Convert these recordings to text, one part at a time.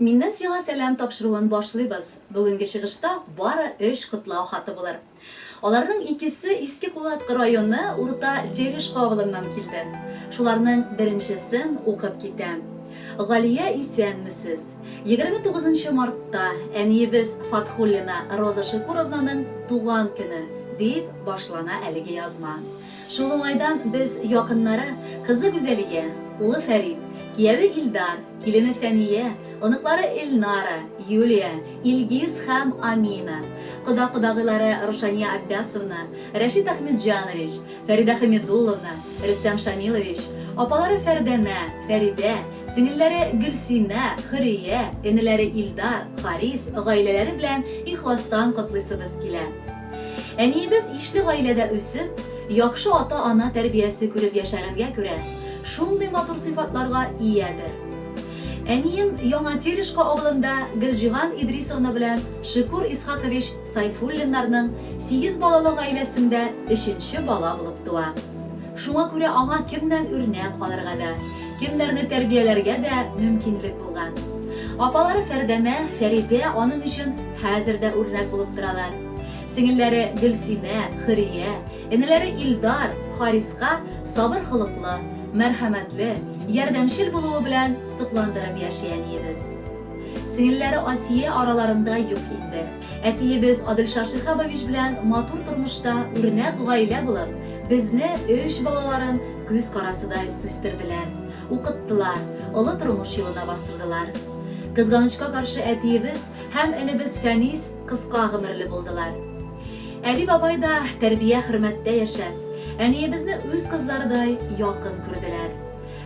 Миннән сиңа сәлам тапшыруын башлыйбыз. Бүгенге чыгышта бары өч котлау хаты булыр. Аларның икесе Иске Кулаткы районы Урта Терешка авылыннан килде. Шуларның беренчесен укып китәм. Галия исәнмесез! 29 нчы мартта әниебез Фатхуллина Роза Шекуровнаның туган көне, дип башлана әлеге язма. Шул уңайдан без якыннары, кызы Гүзәлия, улы Фәрит, кияве Илдар, килене Фәния, оныклары Эльнара, Юлия, Илгиз һәм Амина, кода-кодагыйлары Рушания Аббясовна, Рәшит Ахметҗанович, Фәридә Хәмидулловна, Рөстәм Шамилович, апалары Фәрдәнә, Фәридә, сеңелләре Гөлсинә, Хөрия, энеләре Илдар, Харис гаиләләре белән ихластан котлыйсыбыз килә. Әниебез ишле гаиләдә үсеп, яхшы ата-ана тәрбиясе күреп яшәгәнгә күрә, шундый матур сыйфатларга иядер. Әнием Яңа Терешка авылында Гөлҗиһан Идрисовна белән Шөкүр Исхакович Сайфуллиннарның сигез балалы гаиләсендә өченче бала булып туа. Шуңа күрә аңа кемнән үрнәк алырга да, кемнәрне тәрбияләргә дә мөмкинлек булган. Апалары Фәрдәнә, Фәридә аның өчен хәзер дә үрнәк булып торалар. Сеңелләре Гөлсинә, Хөрия, энеләре Илдар, Хариска сабыр холыклы, мәрхәмәтле, ярдәмчел булуы белән сокландырып яши әниебез. Сеңелләре Асия араларында юк инде. Әтиебез Адилша Шиһабович белән матур тормышта үрнәк гаилә булып, безне, өч балаларын күз карасыдай үстерделәр, укыттылар, олы тормыш юлына бастырдылар. Кызганычка каршы әтиебез һәм энебез Фәнис кыска гомерле булдылар. Әби-бабай да тәрбия-хөрмәттә яшәп, әниебезне үз кызларыдай якын күрделәр.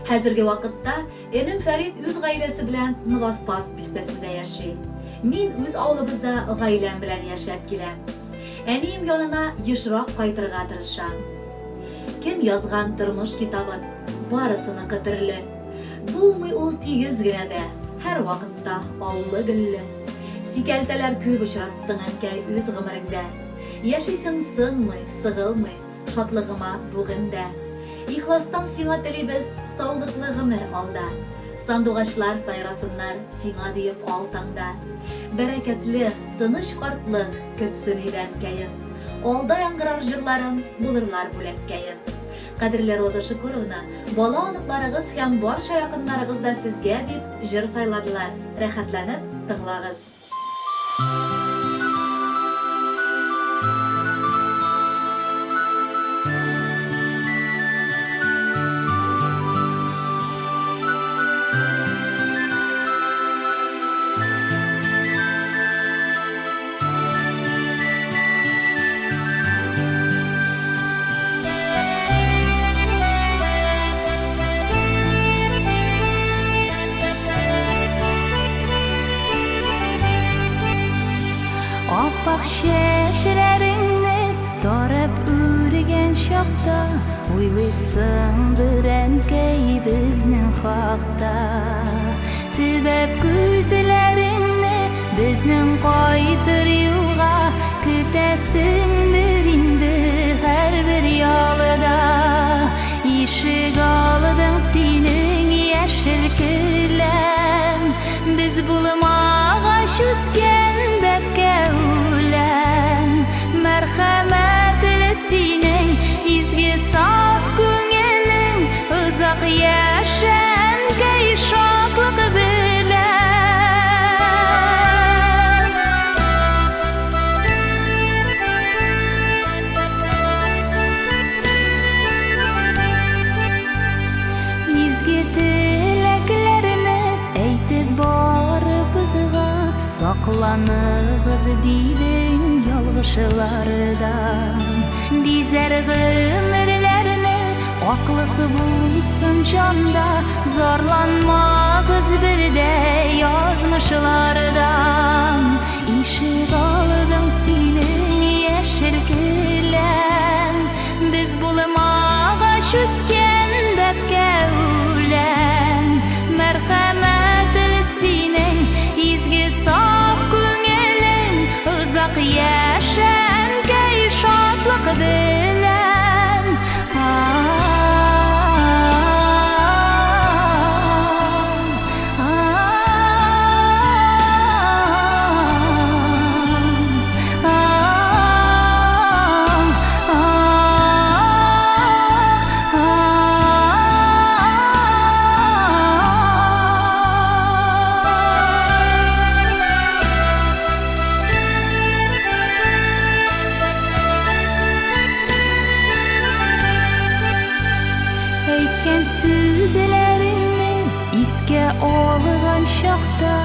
Хәзерге вакытта энем Фәрит үз гаиләсе белән Новоспасск бистәсендә яши. Мин үз авылыбызда гаиләм белән яшәп киләм. Әнием янына ешрак кайтырга тырышам. Кем язган тормыш китабын, барысыныкы төрле. Булмый ул тигез генә дә, һәрвакытта аллы-гөлле. Сикәлтәләр күп очраттың, әнкәй, үз гомереңдә. Яшисең сынмый, сыгылмый, шатлыгыма бүген дә. Ихластан сиңа телибез саулыклы гомер алда. Сандугачлар сайрасыннар сиңа диеп ал таңда. Бәрәкәтле, тыныч картлык көтсен иде әнкәем. Алда яңгырар җырларым, булырлар бүләккәем. Кадерле Роза Шөкүровна, бала-оныкларыгыз һәм барча якыннарыгыз да сезгә дип җыр сайладылар, рәхәтләнеп тыңлагыз. Аппак чәчләреңне тарап үргән чакта, Уйлыйсыңдыр, әнкәй, безнең хакта. Төбәп күзләреңне безнең кайтыр юлга, Көтәсеңдер инде һәрбер ялда. Ишек алдың синең яшел келәм, Без булмагач үскән бәбкә үлән. Мәрхәмәтле синең изге саф күңелең, Озак яшә, әнкәй, шатлык белән. Изге теләкләрне әйтеп барыбызга, Сакланыгыз, дидең, ялгышлардан. Бизәр гомерләрне аклык булсын җанда, Зарланмагыз бер дә язмышлардан. Ишек алдың синең яшел келәм, Без булмагач үскән бәбкә үлән. Мәрхәмәтле синең изге саф күңелең, Озак яшә, әнкәй, шатлык белән. Әйткән сүзләреңне искә алган чакта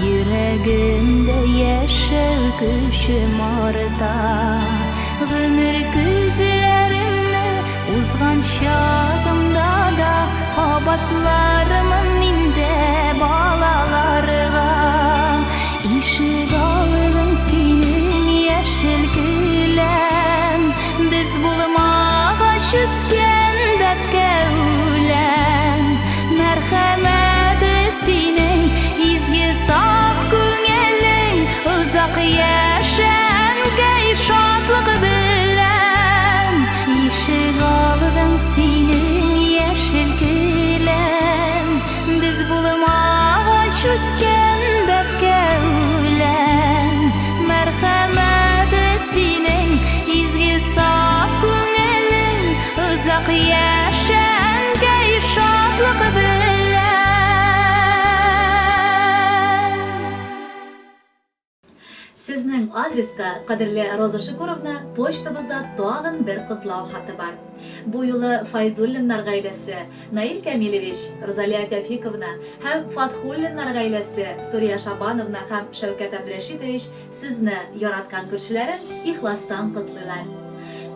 Йөрәгемдә яшәү көчем арта. Гомер көзләремне узган чагымда да Кабатлармын мин дә балаларга. Ишек алдың синең яшел келәм, Без булмагач үскән бәбкә үлән. Мәрхәмәте синең, изге саф күңелең, Озак яшә, әнкәй, шатлык белән. Ишек алдың синең яшел келәм, Без булмагач үскән бәбкә үлән. Мәрхәмәте синең, изге саф күңелең, Озак яшә, әнкәй, шатлык белән. Сезнең адреска, кадерле Роза Шукуровна, почтабызда тагын бер котлау хаты бар. Бу юлы Файзуллиннар гаиләсе, Наил Кәмилевич, Рузалия Тәүфиковна һәм Фатхуллиннар гаиләсе, Сурия Шабановна һәм Шәүкәт Әбдрәшитович сезне, яраткан күршеләрен, ихластан котлыйлар.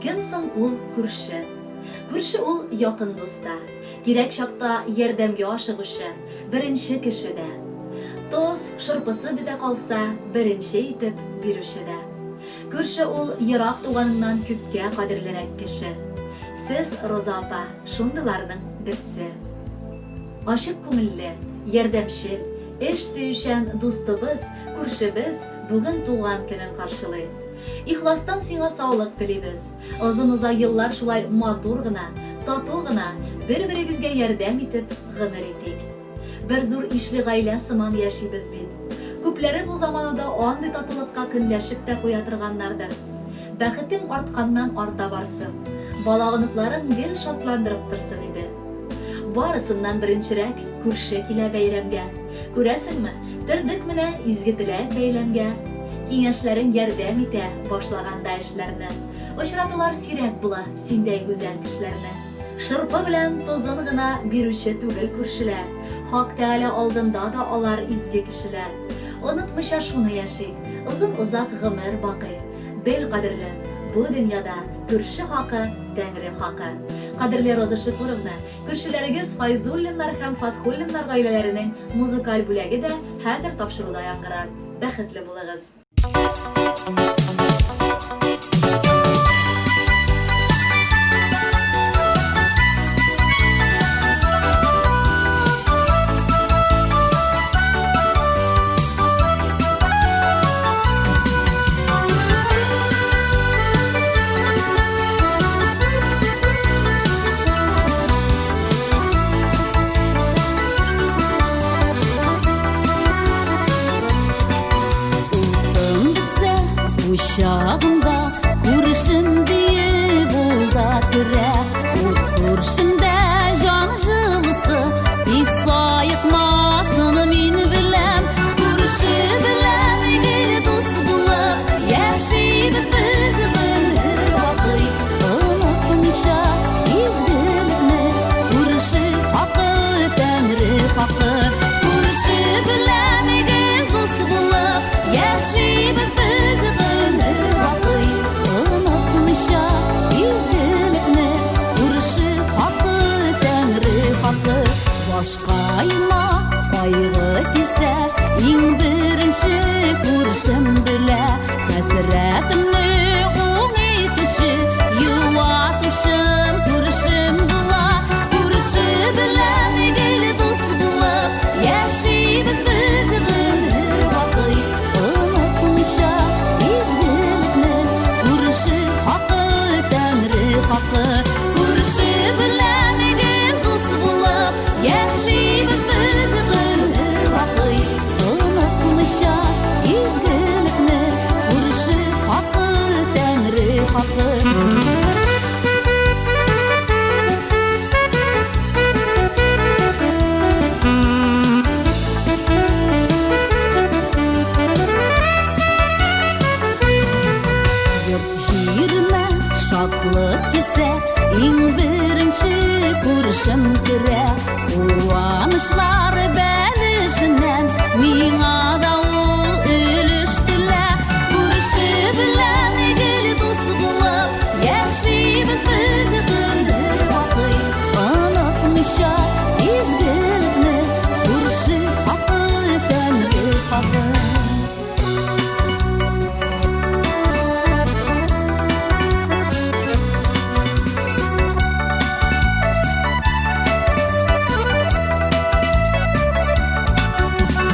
Кем соң ул күрше? Күрше ул якын дус та, кирәк чакта ярдәмгә ашыгучы, беренче кеше дә. Тоз, шырпысы бетә калса, беренче итеп бирүче дә. Күрше ул ерак туганыңнан күпкә кадерлерәк кеше. Сез, Роза апа, шундыйларның берсе. Ачык күңелле, ярдәмчел, эш сөючән дустыбыз, күршебез бүген туган көнен каршылый. Ихластан сиңа саулык телибез. Озын-озак еллар шулай матур гына, тату гына, бер-берегезгә ярдәм итеп гомер итик. Бер зур ишле гаилә сыман яшибез бит. Күпләре бу заманада андый татулыкка көнләшеп тә куя торганнардыр. Бәхетең артканнан-арта барсын, бала-оныкларың гел шатландырып торсын иде. Барысыннан беренчерәк күрше килә бәйрәмгә. Күрәсеңме, төрдек менә изге теләк бәйләмгә. Киңәшләрең ярдәм итә башлаганда эшләрне. Очратулар сирәк була синдәй гүзәл кешеләрне. Шырпы белән тозын гына бирүче түгел күршеләр. Хак Тәгалә алдында да алар изге кешеләр. Онытмыйча шуны яшик, озын-озак гомер бакый. Бел, кадерлем, бу дөньяда күрше хакы, Тәңре хакы. Кадерле Роза Шекуровна, күршеләрегез Файзуллиннар һәм Фатхуллиннар гаиләләренең музыкаль бүләге дә хәзер тапшыруда яңгырар. Бәхетле булыгыз! Утым бетсә, учагымда күршем диеп ул да керә. Ут күршемдә җан җылысы, тиз саекмасын мин беләм. Күрше белән гел дус булып яшибез без гомер бакый. Онытмыйча изгелекне, күрше хакы, Тәңре хакы. Күрше белән гел дус булып яшибез без гомер бакый. Онытмыйча изгелекне, күрше хакы, Тәңре хакы. Башкаема кайгы килсә, иң беренче күршем белә. Хәсрәтемне уң итүче, юатучым күршем була. Күрше белән гел дус булып яшибез без гомер бакый. Онытмыйча изгелекне, күрше хакы, Тәңре хакы. Күрше белән гел дус булып яшибез без гомер бакый. Онытмыйча изгелекне, күрше хакы, Күршем керә. Куанычлар бәлешеннән миңа да ул өлеш телә. Күрше белән гел дус булып яшибез без гомер бакый. Онытмыйча изгелекне, күрше хакы, тәңре хакы.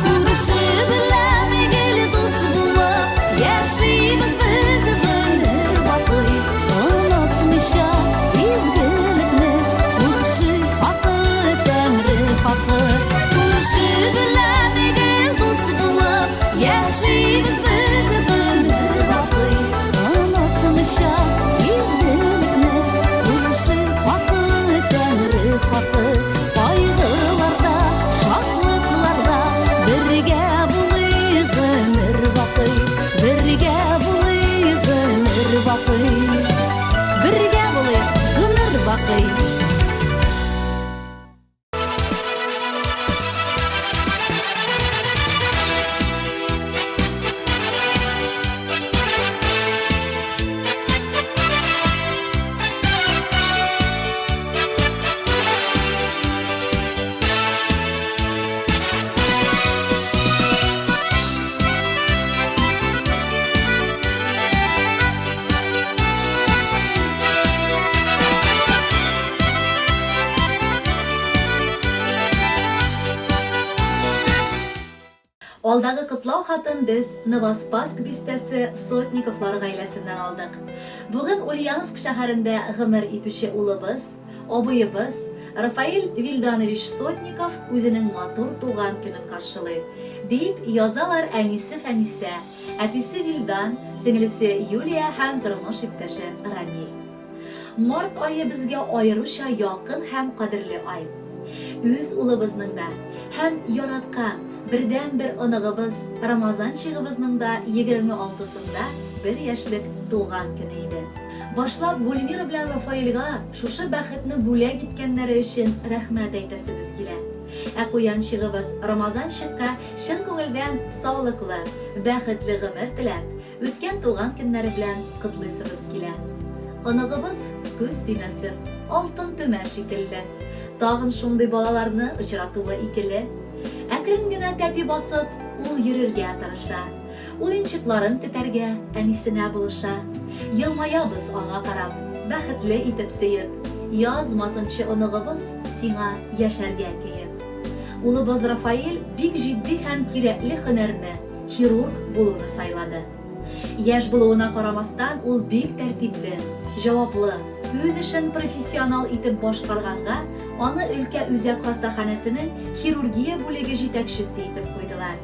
Күрше белән гел дус булып яшибез без гомер бакый. Онытмыйча изгелекне, күрше хакы, тәңре хакы. Күрше белән гел дус булып яшибез без гомер бакый. Онытмыйча изгелекне, күрше хакы, тәңре хакы. Кайгыларда, шатлыкларда бергә булыйк гомер бакый. Бергә булыйк гомер бакый. Бергә булыйк гомер бакый. Алдагы котлау хатын без Новоспасск бистәсе Сотниковлар гаиләсеннән алдык. Бүген Ульяновск шәһәрендә гомер итүче улыбыз, абыебыз Рафаэль Вильданович Сотников үзенең матур туган көнен каршылый, дип язалар әнисе Фәнисә, әтисе Вильдан, сеңлесе Юлия һәм тормыш иптәше Рамиль. Март ае безгә аеруча якын һәм кадерле ай. Үз улыбызның да һәм яраткан бердәнбер оныгыбыз Рамазанчигыбызның да 26-сында бер яшьлек туган көне иде. Башлап Гульмира белән Рафаэльгә шушы бәхетне бүләк иткәннәре өчен рәхмәт әйтәсебез килә. Ә куянчыгыбыз Рамазанчикка чын күңелдән саулыклы, бәхетле гомер теләп, Үткән туган көннәре белән котлыйсыбыз килә. Оныгыбыз, күз тимәсен, алтын төмә шикелле. Тагын шундый балаларны очратуы икеле. Әкрен генә тәпи басып, ул йөрергә тырыша. Уенчыкларын тетәргә әнисенә булыша. Елмаябыз аңа карап, бәхетле итеп сөеп. Язмасынчы оныгыбыз сиңа яшәргә көеп. Улыбыз Рафаэль бик җитди һәм кирәкле һөнәрне, хирург булуны сайлады. Яшь булуына карамастан, ул бик тәртипле, җаваплы, үз эшен профессионал итеп башкарганга, аны өлкә үзәк хастаханәсенең хирургия бүлеге җитәкчесе итеп куйдылар.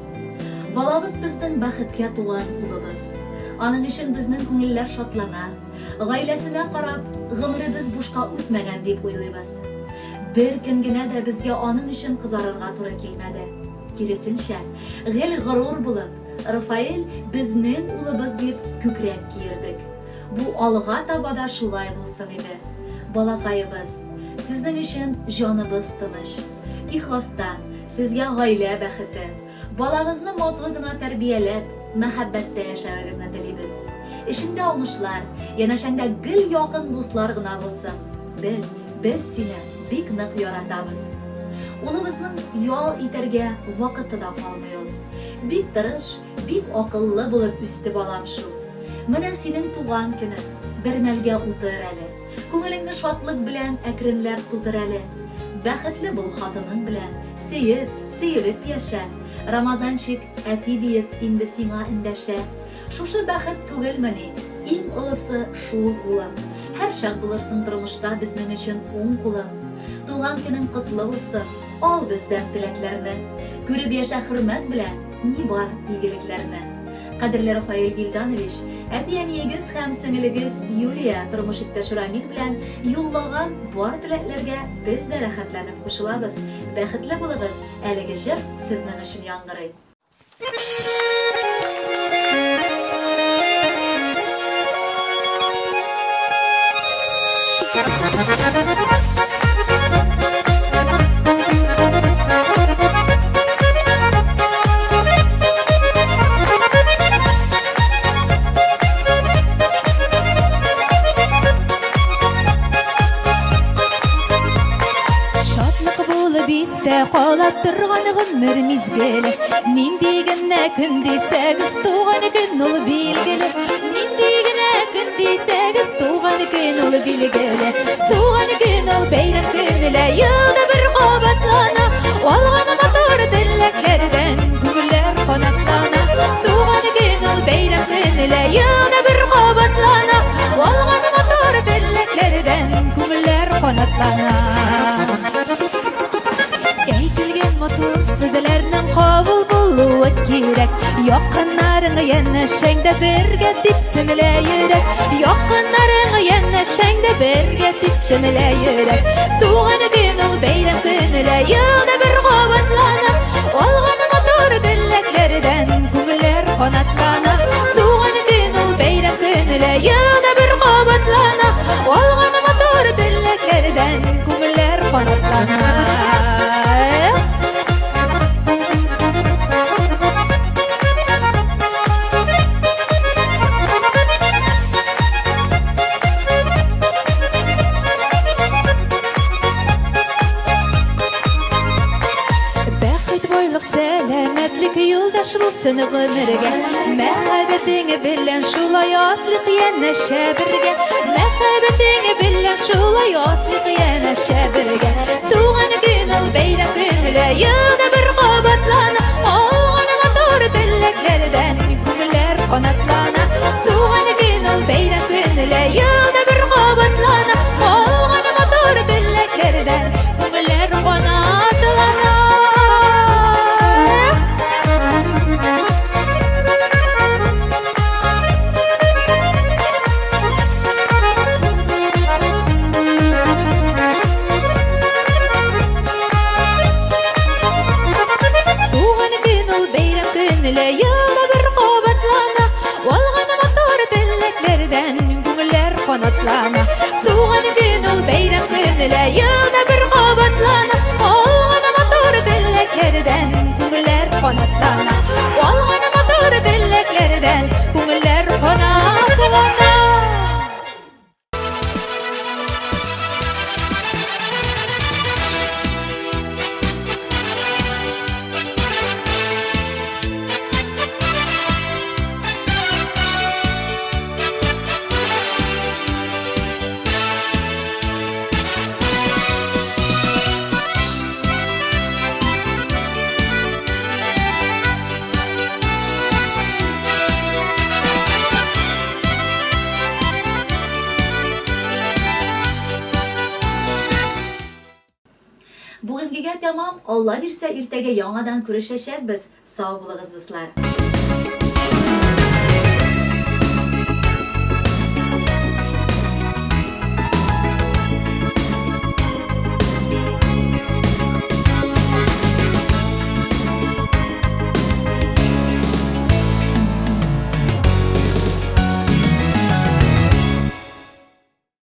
Балабыз безнең бәхеткә туган улыбыз. Аның өчен безнең күңелләр шатлана. Гаиләсенә карап, гомеребез бушка үтмәгән дип уйлыйбыз. Бер көн генә дә безгә аның өчен кызарырга туры килмәде. Киресенчә, гел горур булып, Рафаэль безнең улыбыз дип күкрәк киердек. Бу алга таба да шулай булсын иде. Балакаебыз, сезнең өчен җаныбыз тыныч. Ихластан, сезгә гаилә бәхете, балагызны матур гына тәрбияләп, мәхәббәттә яшәвегезне телибез. Эшеңдә уңышлар, янәшәңдә гел якын дуслар гына булсын. Бел, без сине бик нык яратабыз. Улыбызның ял итәргә вакыты да калмый ул. Бик тырыш, бик акыллы булып үсте балам шул. Менә синең туган көнең, бер мәлгә утыр әле. Күңелеңне шатлык белән әкренләп тутыр әле. Бәхетле бул хатының белән, сөеп, сөелеп яшә. Рамазанчик, әти диеп инде сиңа эндәшә. Шушы бәхет түгелмени? Иң олысы шул, улым. Һәрчак булырсың тормышта безнең өчен уң кулың. Туган көнең котлы булсын, ал бездән теләкләрне. Күреп яшә хөрмәт белән ни бар игелекләрне. Кадерле Рафаэль Вильданович, әти-әниегез һәм сеңелегез Юлия тормыш иптәше Рамил белән юллаган бар теләкләргә без дә рәхәтләнеп кушылабыз. Бәхетле булыгыз, әлеге җыр сезнең өчен яңгырый. истә кала торган гомер мизгеле. Нинди генә көн дисәгез, туган көн ул билгеле. Нинди генә көн дисәгез, туган көн ул билгеле. Туган көн ул бәйрәм көне лә, елда бер кабатлана. Алган матур теләкләрдән күңелләр канатлана. Туган көн ул бәйрәм көне лә, елда бер кабатлана. Алган матур теләкләрдән күңелләр канатлана. Әйтелгән матур сүзләрнең кабул булуы кирәк. Якыннарың янәшәңдә бергә типсен лә йөрәк. Якыннарың янәшәңдә бергә типсен лә йөрәк. Туган көн ул бәйрәм көне лә, елда бер кабатлана. Алган матур теләкләрдән күңелләр канатлана. Туган көн ул бәйрәм көне лә, елда бер кабатлана. Алган матур теләкләрдән күңелләр канатлана. Бәхет, байлык, сәламәтлек юлдаш булсын гомергә. Мәхәббәтең белән шулай атлык янәшә бергә. Мәхәббәтең белән шулай атлык янәшә бергә. Туган көн ул бәйрәм көне лә, елда бер кабатлана. Алган матур теләкләрдән күңелләр канатлана. Туган көн ул бәйрәм көне лә, елда бер кабатлана. Алган матур теләкләрдән күңелләр канатлана. Туган көн ул бәйрәм көне лә, елда бер кабатлана. Алган матур теләкләрдән күңелләр канатлана. Туган көн ул бәйрәм көне лә, елда бер кабатлана. Алган матур теләкләрдән күңелләр канатлана. Алган матур теләкләрдән күңелләр канатлана. Бүгенгегә тәмам, Алла бирсә, иртәгә яңадан күрешәчәкбез. Сау булыгыз, дуслар!